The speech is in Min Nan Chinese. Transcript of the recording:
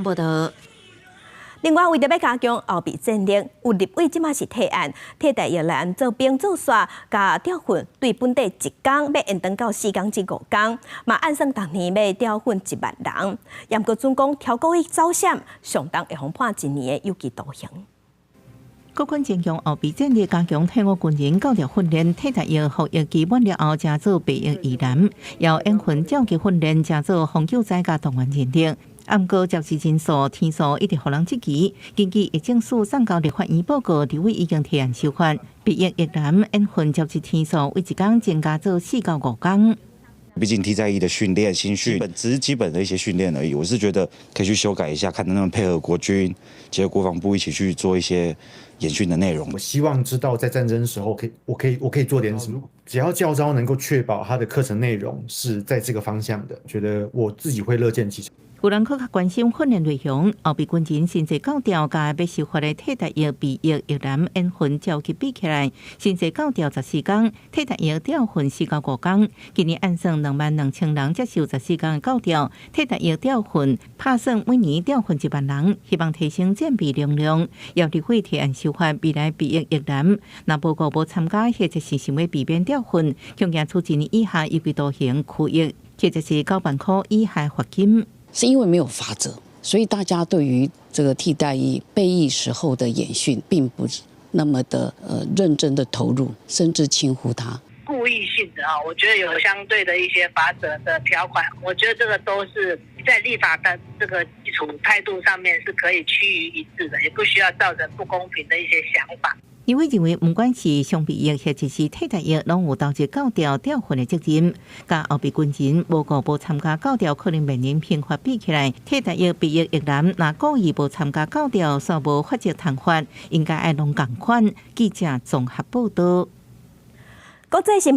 報道。另外，為著欲加強後備戰力，有立委這馬是提案，替代役男做兵做煞，共調訓對本底一工欲延長到4工至5工，嘛按算逐年欲調訓1萬人。毋過準講超過伊走閃，上重會予判一年的有期徒刑。國軍增強後備戰力，加強退伍軍人教調訓練，替代役服役期滿了後，加做備役役男，要演訓召集訓練，加做防救災佮動員認定。毋過召集人數天數一直予人質疑。根據疫政署送交立法院報告，立委已經提案修法，備役役男演訓召集天數為一工增加做4到5工。畢竟替代役的訓練、新訓，只是基本的一些訓練而已。我是覺得可以去修改一下，看能不能配合國軍、結合國防部一起去做一些演訓的內容。我希望知道在戰爭時候，可以，我可以，我可以做點什麼。只要教召能夠確保他的課程內容是在這個方向的，覺得我自己會樂見其成。有人閣較關心訓練內容，後備軍人薪資教調佮欲修法的替代役備役役男演訓召集比起來，薪資教調14工，替代役調訓4到5工。今年按算22,000人接受14工的教調，替代役調訓拍算每年調訓1萬人，希望提升戰備能量。要立委提案修法，未來備役役男若無故無參加或者是想欲避免調訓，恐驚處一年以下有期徒刑、拘役，或者是9萬箍以下罰金。是因為沒有罰則，所以大家對於這個替代役備役時候的演訓，並不是那麼的認真的投入，甚至輕忽它。故意性的啊，我覺得有相對的一些罰則的條款，我覺得這個都是在立法的這個基礎態度上面是可以趨於一致的，也不需要造成不公平的一些想法。因為認為，毋管是常備役或者是替代役，攏有投入教調調訓的責任。佮後備軍人無故無參加教調，可能面臨刑罰比起來，替代役備役役男若故意無參加教調，煞無罰則通罰，應該愛攏仝款。記者綜合報道。國際新